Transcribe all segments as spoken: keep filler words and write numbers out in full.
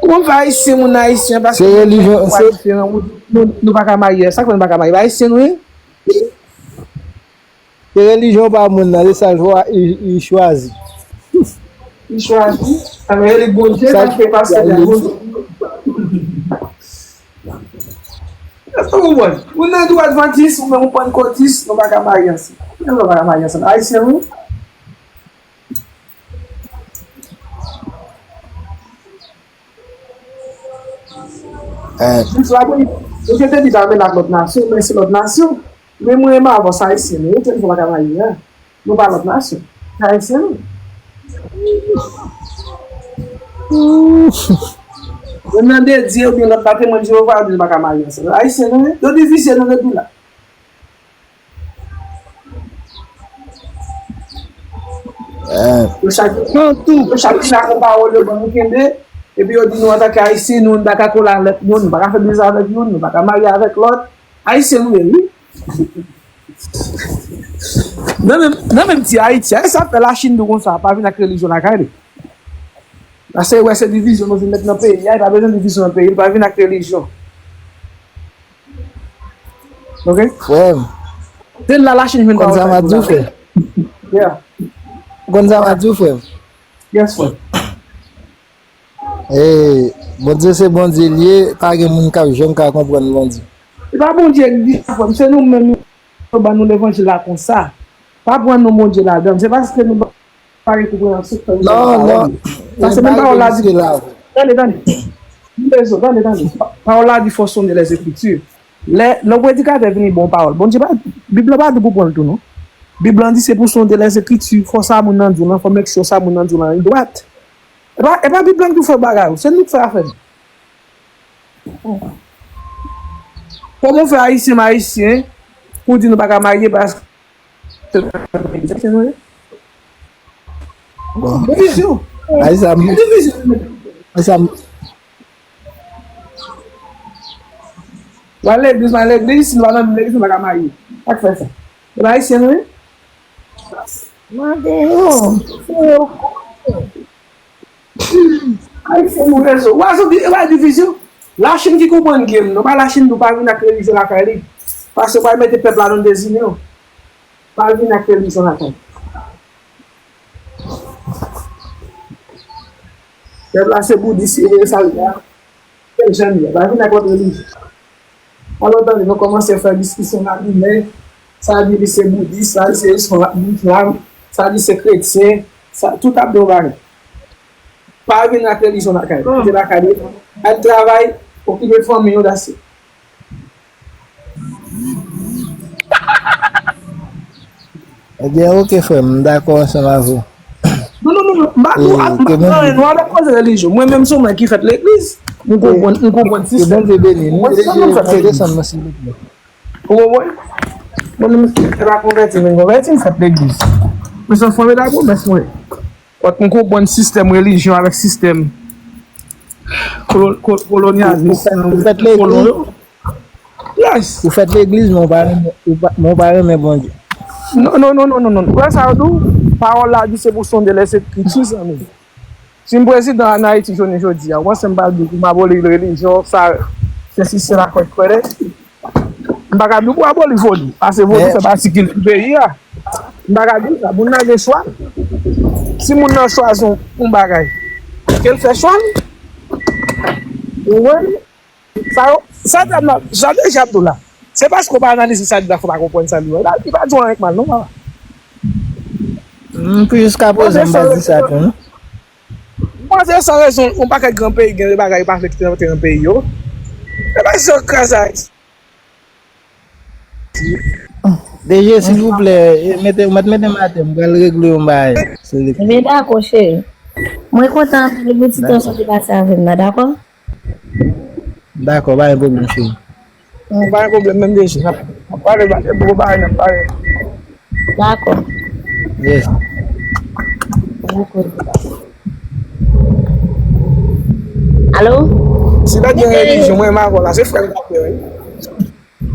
Ou konn fè ayisyen, moun ayisyen, paske se relijyon, nou pa diferan, nou, nou, nou pa ka marye. Sa k fè nou pa ka marye? Ayisyen nou ye? Se relijyon pa moun nan, se sa l chwa-, li, li chwazi. Li chwazi? Sa vle di Bondye sa k fè pastè la, Bondye. Èske w konprann? Ou nan dwa advantis, ou menm ou pannkotis, nou pa ka marye ansanm. Kijan nou pa ka marye ansanm? Ayisyen nou? Eh. Misye te di pa menm ak lòt nasyon, men se lòt nasyon. Men mwen menm avè w se ayisyen nou ye, tèl fwa pa ka marye a. Nou pa lòt nasyon. Se ayisyen nou. Menm nan de Dye oubyen lòt la temwen Jewova yo di nou pa ka marye ansanm. Ayisyen nou ye. Yo divize nou depi la. Eh. Yo chak, yo chak vin ak yon pawòl yo ban nou kenbe, epi yo di nou antanke ayisyen, nou, nou pa ka kole avèk moun, nou pa ka fè biznis avèk moun, nou pa ka marye avèk lòt. Ayisyen nou ye, wi. Nan menm, nan menm ti Ayiti, a, e sa fè Lachin tou konsa, pa vin ak relijyon lakay li. Paske wè se divizyon nou vin met nan peyi a, li pa bezwen divizyon nan peyi, li pa vin ak relijyon. Ok? Frè m. Se la Lachin jwenn pawòl sa yo la. Konn sa m ap di w, frè m? Yeah. Konn sa m ap di w, frè m? Yes, frè. Eh, Bondye se Bondye l ye, pa gen moun k ap janm ka konprann Bondye. Se pa Bondye k di sa, frè m, se nou menm yo ban nou levanjil la konsa. Pa pran non Bondye ladan l. Se paske nou pa gen konpreyansyon k fè nou pale. Non, non. Paske menm pawòl la di, tande, tande. M bezwen, tande, tande. Pa-, pawòl la di, fò sonde lèzekriti. Lè, lè yon predikatè vini ba w pawòl, Bondye pa, Bib la pa di pou pran l tou, non. Bib la di se pou sonde lèzekriti, fò sa moun nan di w lan, fò make sure sa moun nan di w lan li dwat. E pa, e pa Bib la ki fè bagay yo, se nou k fè afè nou. Kòman w fè ayisyen m ayisyen, pou w di nou pa ka marye paske se nan peyi Ayisyen nou ye? Bon. Divizyon. Ayisyen m, divizyon. Ayisyen m. W al legliz, m al legliz, si nou pa nan legliz, nou pa ka marye. Sa k fè sa? Se pa Ayisyen nou ye? Mande yo. Se yo. Ayisyen nou rezon. W a zouti, e pa divizyon. Lachin ki konprann game nan. Pa Lachin tou pa vin ak relijyon lakay li. Paske w pral mete pèp la nan dezinyon. Pa vin ak relijyon lakay. Pèp la se boudis, e sa l ye a. Kèl jan li ye? Pa vin ak lòt relijyon. Alò, tande, nou kòmanse fè diskisyon nan limè. Sa di li se boudis, sa di se islam, sa di se kretyen, sa, tout ap di yon bagay. Pa vin ak relijyon lakay. Kite lakay li. Al travay, okipe fanmi w, that's it. Ebyen, oke, frè m, m dakò ansanm avè w. Non, non, non, non, m pa, nou, e, ap, ke Bondye, nou ap koze relijyon. Mwen menm, se yon nèg ki fèt legliz. M konprann, m konprann sistèm. Ke Bondye beni nou. Mwen, se sa m fèt legliz. Desann nan, silvouplè. Ou konprann? Mwen menm, se pa konvèti, men konvèti, m fèt legliz. Men se yon fòm de la pwomès, mwen. Kot m konprann sistèm relijyon avèk sistèm kolo-, ko-, kolonyalis, ou fèt, ou fèt legliz? Kolon yo. Yes. Ou fèt legliz, men ou pa renmen, ou pa, men ou pa renmen Bondye. Non, non, non, non, non, non. Ou wè sa yo di w? Pawòl la di se pou sonde lèzekriti, zanmi. Si m prezidan ann Ayiti jounen jodi a, ou panse m pral di w pou m aboli relijyon, sa, se sistèm a kwèkwèlè? M pa ka di w pou aboli vodou, paske vodou fè pati kilti peyi a. M pa ka di w sa, moun nan gen chwa l. Si moun nan chwazi yon, yon bagay, ke l fè chwa l. Ou wè? Sa yo, sa dyab nan, sa deja ap di w la. Se paske w pa analize sa dyab la, fò w pa konprann sa li wè la. Li pa di w anyen k mal, non, papa. Hmm, pou jiska prezan, m pa di sa tou, non. M panse san rezon, yon pakèt gran peyi gen de bagay yo pa vle kite antre nan peyi yo. E pa si yo kraze Ayiti. D J, silvouplè, e, mete, mèt mete m atè, m pral regle yon bagay. Ebyen, dakò, cheri. Mwen kontan anpil pou ti tan sa w te pase avè m nan, dakò? Dakò, pa gen pwoblèm, cheri. Hmm, pa gen pwoblèm, menm D J. N ap, n ap pale, pale, poko pale, n ap pale. Dakò. Yes. Dakò. Alo? Si pa gen relijyon, mwen m avè w la, se frè m k ap fè, wi.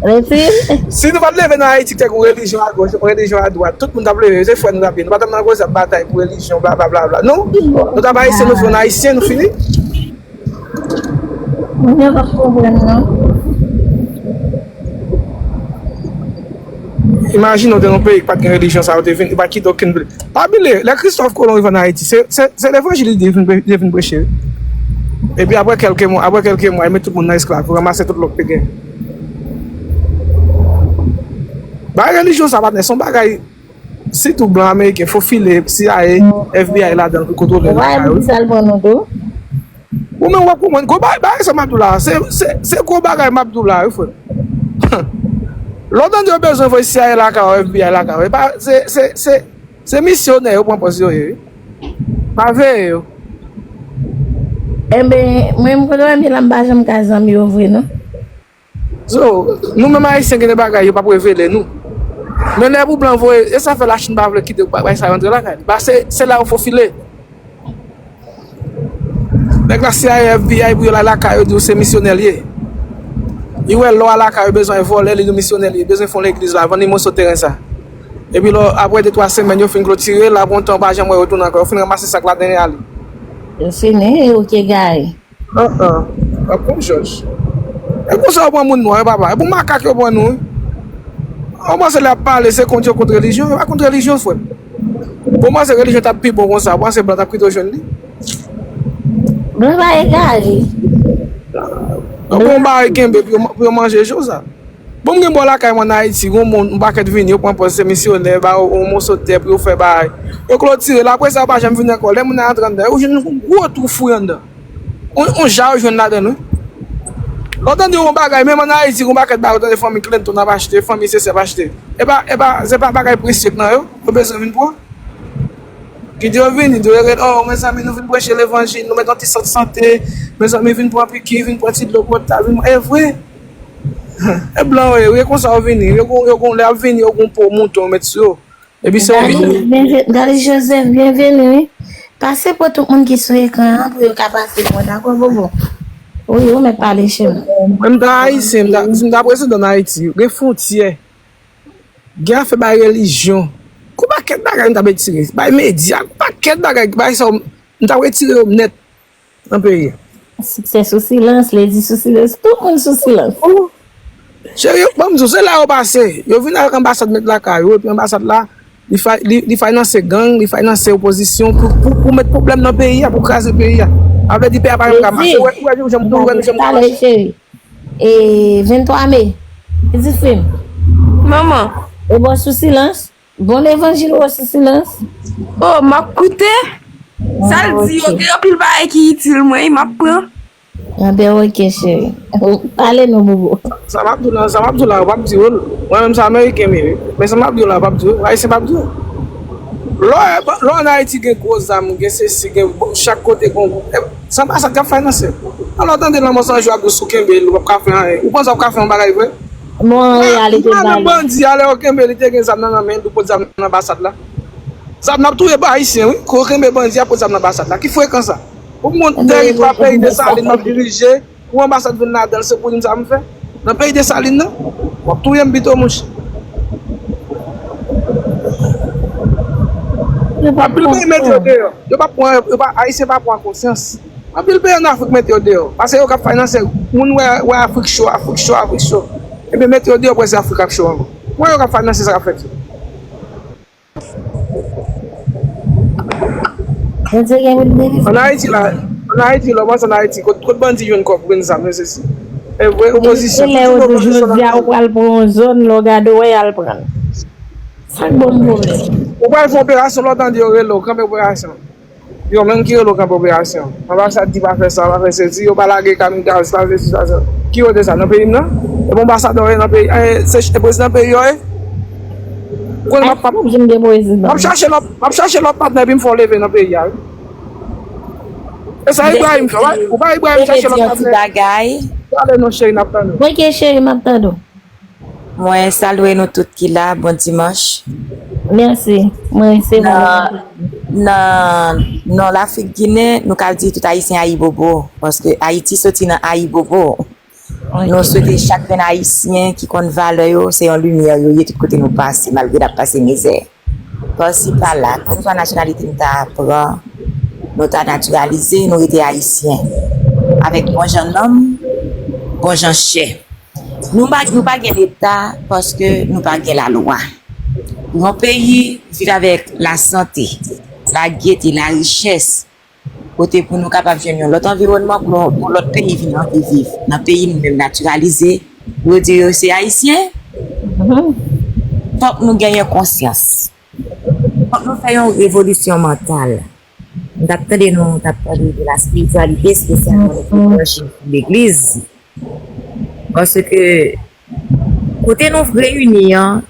Refil? Si nou pa t leve nan Ayiti, k te gen yon relijyon agoch, yon relijyon adwat, tout moun t ap leve, se frè nou t ap ye. Nou pa t ap nan koze ap batay pou relijyon, bla, bla, bla, bla. Non? Nou t ap ayisyen, nou fè yon ayisyen, nou fini. Moun yo p ap konprann, non. Imajine w te nan yon peyi ki pa t gen relijyon sa, yo te vin, yo pa t kite okenn. Pa bliye, lè Kristòf Kolon rive ann Ayiti, se, se, se levanjil li te vin pre-, li te vin preche. Epi apre kèlke mwa, apre kèlke mwa, yo met tout moun nan esklav, yo ranmase tout lò k te gen. Bagay relijyon sa, patnè, se yon bagay, sitou blan ameriken, fofile, C I A, F B I ladan l pou kontwole lakay yo. Ou menm w ap konprann. Gwo bagay, bagay sa m ap di w la, se, se, se gwo bagay m ap di w la, wi, frè m. Lè w tande yo bezwen voye C I A lakay ou, F B I lakay ou, e pa, se, se, se, se misyonè yo pran pòz yo ye, wi. Pa veye yo. Enben, mwen, m konnen la, m pa janm ka zanmi yo vre, non. So, nou menm Ayisyen gen de bagay yo p ap revele nou. Men lè pou blan voye, e sa fè Lachin pa vle kite bagay sa yo antre lakay li. Paske se la yo fofile. Nèg la C I A, F B I pou yo la lakay yo di w se misyonè l ye. Li wè lò a lakay yo bezwen vòlè, li di w misyonè l ye, bezwen fè yon legliz la, vann li moso teren sa. Epi lò, apre de twa semèn, yo fin klotire l, apre yon tan, ou pa janm wè yo tounen ankò. Yo fin ranmase sak ladan e ale. Yo fini, ok, Gary. An, an. W ap konn jòj. E konsa yo pran moun nwa, wi, papa. E pou makak yo pran nou, wi. Ou panse lè y ap pale, se kont yo kont relijyon? Yo pa kont relijyon, frè m. Pou mwen, se relijyon t ap pi bon konsa. Ou panse blan t ap kite w jwenn li? Blan pa egare. Yo pran yon bagay kenbe pou yo, pou yo manje jou sa. Bon, m gen bò lakay mwen ann Ayiti, gen yon moun, yon pakèt vini, yo pran pòz se misyonè, ba yo yon moso tè pou yo fè bagay. Yo klotire l, apre sa, yo pa janm vini ankò. Lè moun nan antre anndan, yo jwenn yon gwo twou fouye anndan. Yon, yon ja yo jwenn ladan l, wi. Lè w tande yon bagay, menm ann Ayiti, yon pakèt bagay, ou tande fanmi Clinton ap achte, fanmi Sesè ap achte. E pa, e pa, se pa bagay presye k nan yo, yo bezwen vin pran. Ki di yo vini, di yo rele, oh, mezanmi, nou vin preche levanjil, nou met yon ti sant sante, mezanmi, vin pran piki, vin pran ti dlo potab, vin, e vre. E blan yo ye, wi, e konsa yo vini. Yo gon, yo gon, lè y ap vini, yo gon po mouton yo met sou yo. Epi se yon vini. Gary Joseph, byenveni, wi. Pase pou tout moun ki sou ekran an, pou yo ka pase bon, dakò, Bobo? Wi, ou mèt pale, cheri. Mwen, m ta ayisyen, m ta, si m ta prezidan Ayiti, gen fwontyè. Gen afè bay relijyon. Gon pakèt bagay m ta retire. Bay medya, gon pakèt bagay, bay sa, m ta retire yo nèt nan peyi a. Siksè sou silans, ledi sou silans, tout moun sou silans. Cheri, ban m di w, se la yo pase. Yo vin avèk anbasad met lakay yo, epi anbasad la, li fay-, li, li faynanse gang, li faynanse opozisyon pou, pou, pou met pwoblèm nan peyi a, pou kraze peyi a. Sa vle di peyi a pa janm ka mache. Ou wè, ou wè, ou wè, ou wè, nou janm ka mache. E venntwa me. Pitit fi m. Manman. E bò sou silans. Bon levanjil ou sou silans. Oh, m ap koute. Sa l di yo, gen anpil bagay ki itil mwen, m ap pran. Anben, ok, cheri. Pale nou, Bobo. Sa m ap di w la, sa m ap di w la, yo p ap di w l. Mwen menm, se Ameriken m ye, wi. Men sa m ap di w la, yo p ap di w l. Ayisyen p ap di w l. Lè w, lè w ann Ayiti gen gwo zam, gen sesi, gen, bon, chak kote gen gwoup. E, se anbasad k ap faynanse. Alò, tande Lanmò San Jou ap di w si w kenbe l, ou p ap ka fè anyen. Ou panse w ap ka fè yon bagay vre? Non, an reyalite, m pa nan bandi a, lè yo kenbe li, te gen zam nan nan men l, li pot zam nan anbasad la. Zam nan ap touye ayisyen, wi. Kou yo kenbe bandi a, pot zam nan anbasad la. Ki frekan sa? Ou monte tèritwa peyi Desalin, m ap dirije. Pou anbasad vin ladan l, se pou li m sa m fè. Nan peyi Desalin nan, w ap touye m pito, monchè. Anpil peyi mete yo deyò. Yo pa pran, yo pa, Ayisyen pa pran konsyans. Anpil peyi ann Afrik mete yo deyò. Paske yo k ap faynanse, moun wè, wè Afrik cho, Afrik cho, Afrik cho. Ebyen, mete yo deyò, pou wè si Afrik ap cho ankò. Wè yo k ap faynanse sa k ap fèt yo. Bondye gen pou l delivre. Ann Ayiti la, ann Ayiti, lè w panse ann Ayiti, kot, kot bandi jwenn kòb pou jwenn zam, mesye si. E vre, opozisyon. E lè yo di jodi a, ou pral pran yon zòn, lè w gade, w wè y al pran l. Sa k ban m pwoblèm. Ou pral fè operasyon, lè w tande yo rele w, kanpe operasyon. Yo menm ki rele w kanpe operasyon. Anbasad di pa fè sa, pa fè sesi, yo pa lage kamikaz, pa fè sesi, pa fè sa. Ki kote sa? Nan peyi m nan? E pa anbasadè w ye nan peyi, e, se, e prezidan peyi w ye? Ou konnen m ap, m ap, m ap chache lòt, m ap chache lòt patnè epi m fè w leve nan peyi a, wi. E sa Ibrahim fè, wi. Ou pa Ibrahim chache lòt patnè. Pale non, cheri, n ap tande w. Ok, cheri, m ap tande w. Mwen salye nou tout ki la, bon dimanch. Mèsi. Mwen resevwa. Nan, nan, nan Lafrik Ginen, nou ka di tout Ayisyen ayibobo, paske Ayiti soti nan ayibobo. Nou swete chak grenn Ayisyen ki konn valè yo, se yon limyè yo ye tout kote nou pase, malgre n ap pase mizè. Pasi pala, kèlkeswa nasyonalite nou ta pran, nou ta natiralize, nou rete Ayisyen. Avèk bon jan nanm, bon jan chè. Nou pa, nou pa gen Leta paske nou pa gen lalwa. Pou yon peyi viv avèk lasante, lagete, larichès, kote pou nou kapab jwenn yon lòt anviwònman, pou yon, pou lòt peyi vin anvi viv nan peyi nou menm natiralize, pou yo di yo se Ayisyen, fòk nou genyen konsyans. Fòk nou fè yon revolisyon mantal. M t ap tande nou t ap pale de la spirityalite, espesyalman de legliz. Paske kote nou reyini an,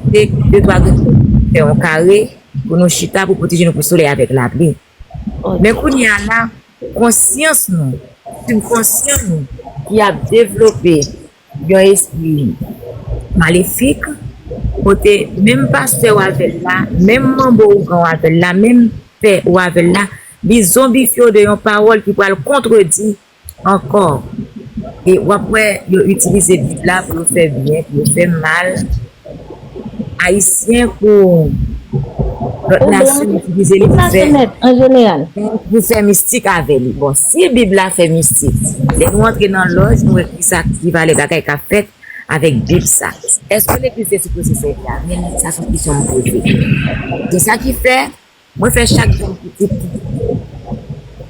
se de twa grenn fè yon kare pou nou chita, pou pwoteje nou pou solèy avèk lapli. Men kounye a la, konsyans nou, sibkonsyan nou, ki ap devlope yon espri malefik, kote menm pastè w avè l la, menm manbo ougan w avè l la, menm pè w avè l la, li zonbifye w de yon pawòl ki pral kontredi ankò. E w ap wè yo itilize Bib la pou yo fè byen, pou yo fè mal. Ayisyen kou lòt nasyon itilize li pou fè, pou fè mistik avè li. Bon, si Bib la fè mistik, lè nou antre nan lòj, nou wè kisa ki valè bagay k ap fèt avèk Bib sa. Èske legliz te sipoze sèvi avè l? Sa se yon kesyon m poze. Se sa ki fè mwen fè chak jèn pitit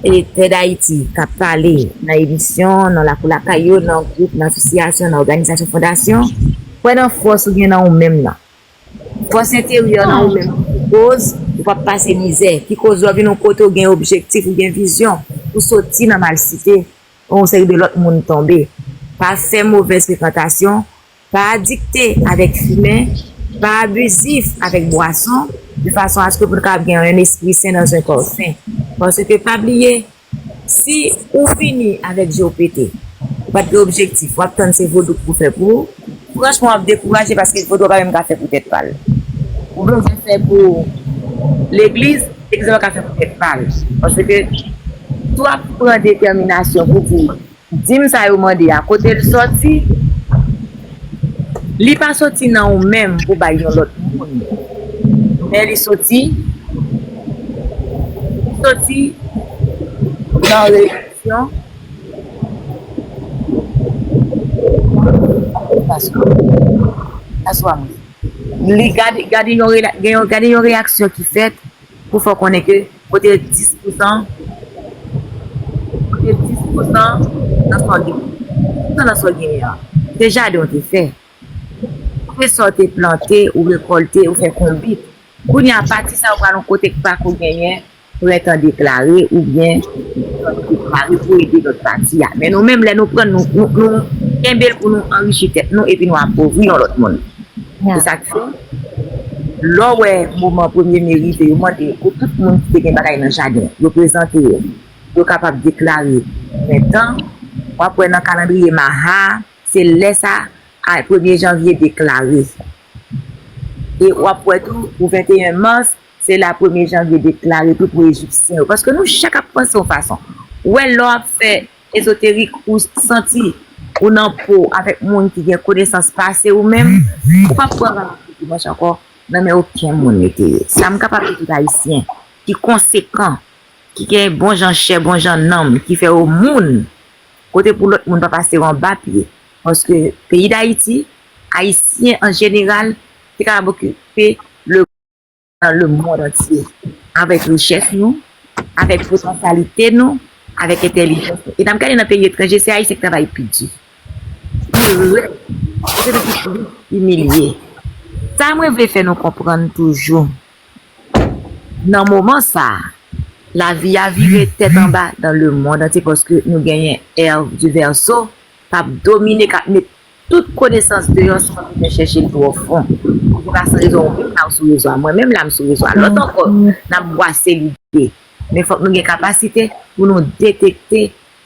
e Tè Dayiti k ap pale nan emisyon, nan lakou lakay yo, nan gwoup, nan asosyasyon, nan òganizasyon, fondasyon, kwè nan fòs ou gen nan ou menm nan. Fòs enteryè nan ou menm ki koz ou p ap pase mizè, ki koz lè w vin yon kote ou gen objektif, ou gen vizyon, ou soti nan malsite, yon seri de lòt moun tonbe. Pa fè movèz frekantasyon, pa adikte avèk fimen, pa abizif avèk bwason, de fason aske pou n kapab gen yon espri sen dans un corps sain. Paske pa bliye, si ou vini avèk je w pete, ou pa t gen objektif, w ap tann se vodou k pou fè pou ou, franchman w ap dekouraje paske vodou a pa menm ka fè pou tèt pa l. Ou bezwen fè pou legliz, legliz la pa ka fè pou tèt pa l. Paske si w ap pran detèminasyon pou di, dim sa yo mande a, kote l sòti? Li pa soti nan ou menm pou bay yon lòt moun. Men li soti, li soti nan reyèl Li gade, gade yon rela-, gen yon, gade yon reyaksyon ki fèt pou fè w konnen ke kote dis pousan, kote dis pousan nan sa w gen, dis pousan nan sa w genyen an, se jaden w te fè. Kote sa w te plante, ou rekòlte, ou fè konbit. Kounye a, pati sa yo pral yon kote k pako genyen prentan deklare oubyen deklare pou ede lòt pati a. Men nou menm, lè nou pran l, nou, nou, nou kenbe l pou nou anrichi tèt nou epi nou apovri yon lòt moun. Se sa k fè, lè w wè moman premye me rive, yo mande pou tout moun ki te gen bagay nan jaden, yo prezante yo, yo kapab deklare prentan. W ap wè nan kalandriye Maha, se lè sa a, premye janvye deklare. E w ap wè tou, pou venteyen mas, se la premye janvye deklare tou pou Ejipsyen yo. Paske nou chak ap panse yon fason. Ou wè, lè w ap fè ezoterik, ou santi ou nan po avèk moun ki gen konesans pase ou menm, ou p ap pran dimanch ankò nan men okenn moun, mete. Sa m kapab di tout Ayisyen ki konsekan, ki gen bon jan chè, bon jan nanm, ki fè yo moun, kote pou lòt moun pa pase yo anba pye. Paske peyi Dayiti, Ayisyen an jeneral, te kapab okipe le, le mond antye. Avèk richès nou, avèk potansyalite nou, avèk entèlijans nou. E n ap gade nan peyi etranje, se Ayisyen k travay pi di, pi rèd, se nou ki plis imilye. Sa mwen vle fè nou konprann toujou, nan moman sa a, lavi a vire tèt anba dans le monde entier, paske nou genyen Èv di Vèso k ap domine, k ap met tout konesans deyò san nou bezwen chèche l twò fon. Ou pa san rezon, ou menm la ou sou rezo a, mwen menm la m sou rezo a, lòt ankò, n ap bwase lide. Men fòk nou gen kapasite pou nou detekte,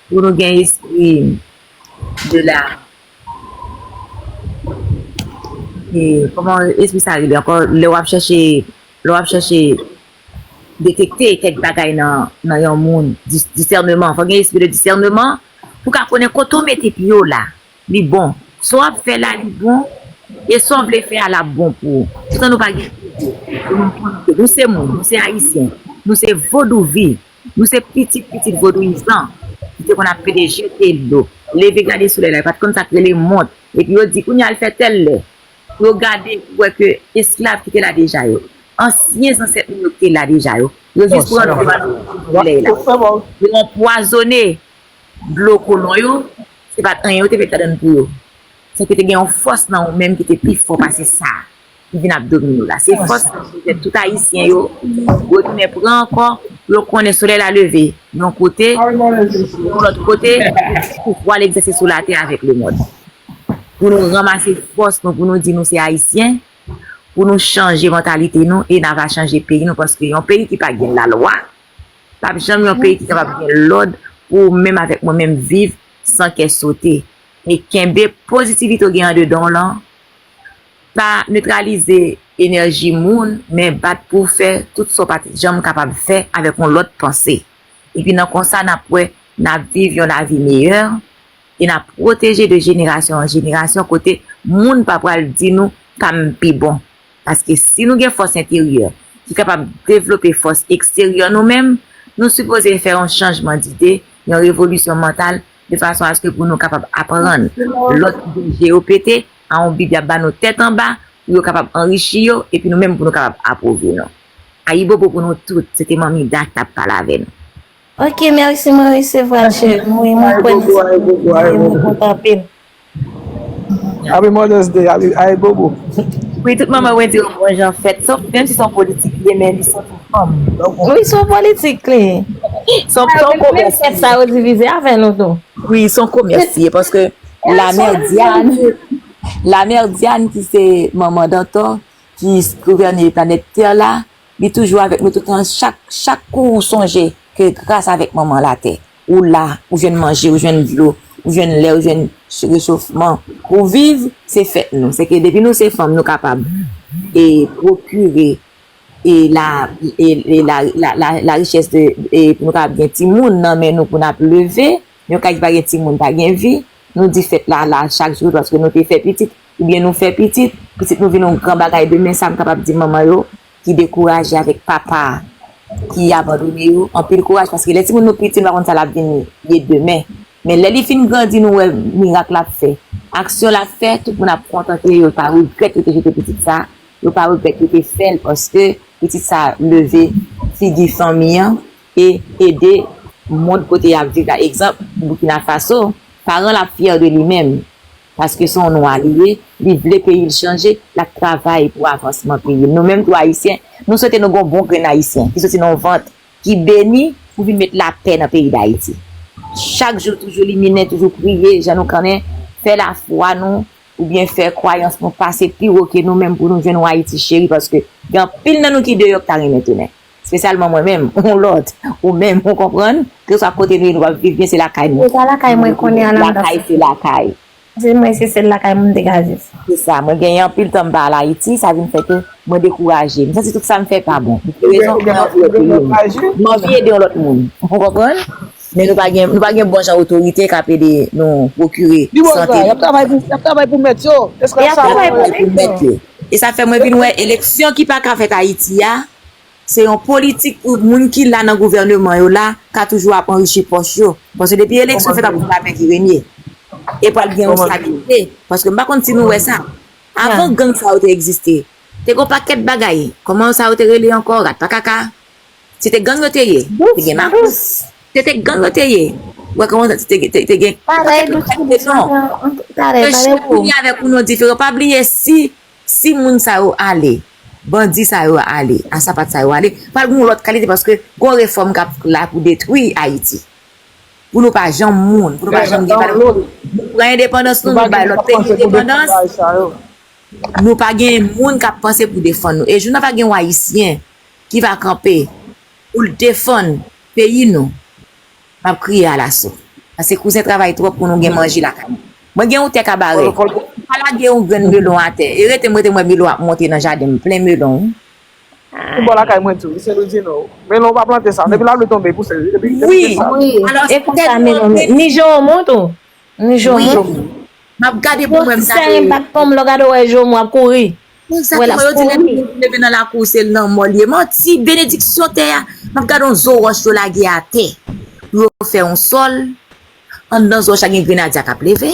pou nou gen espri de la, e, kòman espri sa rele ankò? Lè w ap chèche, lè w ap chèche detekte kèk bagay nan, nan yon moun, dis-, disèneman. Fò gen espri de disèneman pou ka konnen kote w mete pye w la, li bon. Sa w ap fè la, li bon. E sa w vle fè a, l ap bon pou ou. Poutan nou pa gen ide. Nou se moun, nou se Ayisyen. Nou se vodouvi. Nou se pitit pitit vodouyizan ki te konn ap pede jete dlo. leve gade solèy la, yo pa t konn sa k rele mont. Epi yo di, kounye a l fè tèl lè. Pou yo gade, pou wè ke esklav ki te la deja yo, ansyen zansèt nou yo ki te la deja yo, yo jis pran dlo a, yo anpwazonnen dlo kolon yo, se pa t anyen yo te met ladan l pou yo. Se ke te gen yon fòs nan ou menm ki te pi fò pase sa ki vin ap domine w la. Se fòs sa ki fè tout Ayisyen yo retounen pran ankò, pou yo konnen solèy la leve yon kote, yon lòt kote, pouvwa l egzèse sou latè avèk lemond. Pou nou ranmase fòs nou, pou nou di nou se Ayisyen, pou nou chanje mantalite nou e n a va chanje peyi nou, paske yon peyi ki pa gen lalwa, p ap janm yon peyi ki kapab gen lòd pou ou menm avèk mwen menm viv san kè sote. E kenbe pozitivite w gen andedan w lan, pa netralize enèji moun, men bat pou w fè tout sa w pa t janm kapab fè avèk yon lòt panse. Epi nan konsa, n ap wè, n ap viv yon lavi meyè e n ap pwoteje de jenerasyon an jenerasyon kote moun pa pral di nou ka m pi bon. Paske si nou gen fòs enteryè ki kapab devlope fòs eksteryè nou menm, nou sipoze fè yon chanjman dide, yon revolisyon mantal, de fason aske pou nou kapab aprann lòt ide G O P T a yon Bib y ap ba nou tèt anba pou yo kapab anrichi yo epi nou menm pou nou kapab apwouve nou. Ayibobo pou nou tout, se te Manmi Da k t ap pale avè nou. Ok, mèsi, mwen resevwa l, cheri m. Wi, mwen kwè nan sa w di, mwen kontan anpil. Happy Mother's Day, happy, ayibobo. Wi, tout manman Wendy yo bon jan fèt, sòf menm si se yon politik li ye, men li se yon fanm. Wi, se yon politik li ye. Se yon, se yon komès. Fèt sa yo divize avè nou tou. Wi, se yon komès li ye, paske la mère Diane, la mère Diane ki se manman Dantò, ki gouvène planèt tè la, li toujou avèk nou toutan. Chak, chak kou ou sonje ke gras avèk manman latè, ou la, ou jwenn manje, ou jwenn dlo, ou jwenn lè, ou jwenn rechofman, pou viv, se fèt nou. Se ke depi nou se fanm, nou kapab e pwokire e la, e, e la, la, la, la richès de, e pou nou kapab gen timoun nan men nou pou n ap leve, yon kay ki pa gen timoun pa gen vi, nou di fèt la, la chak jou paske nou te fè pitit, oubyen nou fè pitit, pitit nou vin yon gran bagay demen, sa m kapab di manman yo ki dekouraje avèk papa ki abandone yo, anpil kouraj, paske lè timoun nou piti, nou pa konn sa l ap vin ye demen. Men lè li fin grandi, nou wè mirak l ap fè. Aksyon l ap fè, tout moun ap kontante, yo pa regrèt yo te jete pitit sa, yo pa regrèt yo te fè l, paske pitit sa leve figi fanmi an e ede mond kote y ap viv la. Egzanp, Burkina Faso, paran l ap fyè de li menm, paske se yon nwa li ye, li vle peyi l chanje, l ap travay pou avansman peyi l. Nou menm tou Ayisyen, nou swete nou gen yon bon grenn Ayisyen ki soti nan yon vant ki beni pou vin met lapè nan peyi Dayiti. Chak jou, toujou liminen, toujou priye, jan nou konnen, fè lafwa nou, oubyen fè kwayans nou pase pi wo ke nou menm pou nou jwenn yon Ayiti cheri, paske gen anpil nan nou ki deyò k ta renmen tounen. Espesyalman mwen menm, yon lòt, ou menm, ou konprann, keswa kote nou ye, nou p ap viv byen, se lakay nou. Se sa lakay mwen konnen an anndan. Lakay se lakay. Se mwen, se sèl lakay mwen m te ka viv. Se sa, mwen genyen anpil tan m pa al Ayiti, sa vin fè ke mwen dekouraje. M santi tout sa m fè pa bon. Pou ki rezon? Mwen anvi ede yon lòt peyi. M anvi ede yon lòt moun. Ou konprann? Men nou pa gen, nou pa gen bon jan otorite k ap ede nou pwokire sante. Li bon sa, y ap travay pou, y ap travay pou mèt yo. Esklav sa ap travay pou mèt yo. E sa fè mwen vin wè eleksyon ki pa ka fèt Ayiti a, se yon politik pou moun ki la nan gouvèneman yo la, ka toujou ap anrichi pòch yo. Paske depi eleksyon fèt, ap gen lapè ki renye. E pral gen yon stabilite. Paske m pa konn si nou wè sa. Avan gang sa yo te egziste, te gen yon pakèt bagay. Kòman sa yo te rele ankò? Rat pa kaka. Se te gang yo te ye. Te gen makous. Se te gang yo te ye. Ou wè kòman te, te, te, te gen pakèt kalite non. Ke chak peyi avèk yon non diferan. Pa bliye si, si moun sa yo ale, bandi sa yo ale, asapat sa yo ale, pral gen yon lòt kalite paske gen yon refòm k ap la pou detwi Ayiti. Pou nou pa janm moun, pou nou pa janm gen valè. Nou pran endepandans nou, nou bay lòt peyi endepandans. Nou pa gen moun k ap panse pou defann nou. E jou n a pa gen yon Ayisyen ki va kanpe pou l defann peyi nou, m ap kriye alaso. Paske kouzen travay twòp pou nou gen manje lakay nou. Mwen gen yon tè Kabarè. M pa lage yon grenn melon atè. E rete m rete m wè melon ap monte nan jaden m, plen melon, wi. Yon bò lakay mwen tou, wi, Sen Lwi di Nò. Melon pa plante sa. Depi lapli tonbe, pouse. Depi, depi wi. Sa. Wi. Alò, e konsa melon, ni jowonm tou. Ni jowonm. M ap gade pou mwen, m gade. Sèren pa t tonbe, lè w gade w wè jowonm w ap kouri. Egzakteman, yo di lè moun leve nan lakou, se lanmò l ye. Manti, benediksyon tè a. M ap gade yon zo wòch yo lage atè. Pou yo fè yon sòl. Anndan zòch la gen grenadya k ap leve,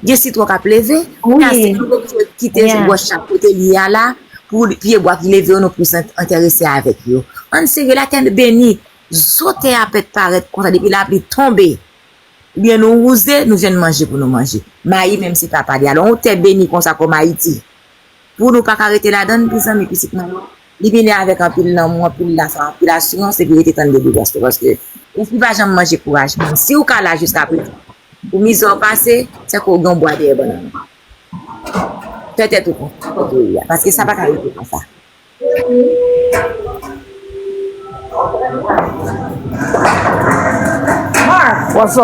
gen sitwon k ap leve. Wi. Kase nou oblije kite wòch la kote li ye a la pou pyebwa ki leve yo nou plis enterese avèk yo. Ann sere, latè beni, zo tè a pèt parèt konsa depi lapli tonbe. Oubyen nou wouze, nou jwenn manje pou nou manje. Mayi menm se pa pale. Alò, yon tè beni konsa kòm Ayiti, pou nou pa ka rete ladann, mezanmi, pitit mwen yo, li vini avèk anpil lanmou, anpil lafwa, anpil asirans, epi rete tann delivrans li, paske lespri pa janm manje kouraj moun. Si w ka la jiska prezan, pou mizè w pase, se ke w gen yon bwa dèyè bannann. Fè tèt ou konsa, kote w ye a, paske sa pa ka rete konsa. Mark, what's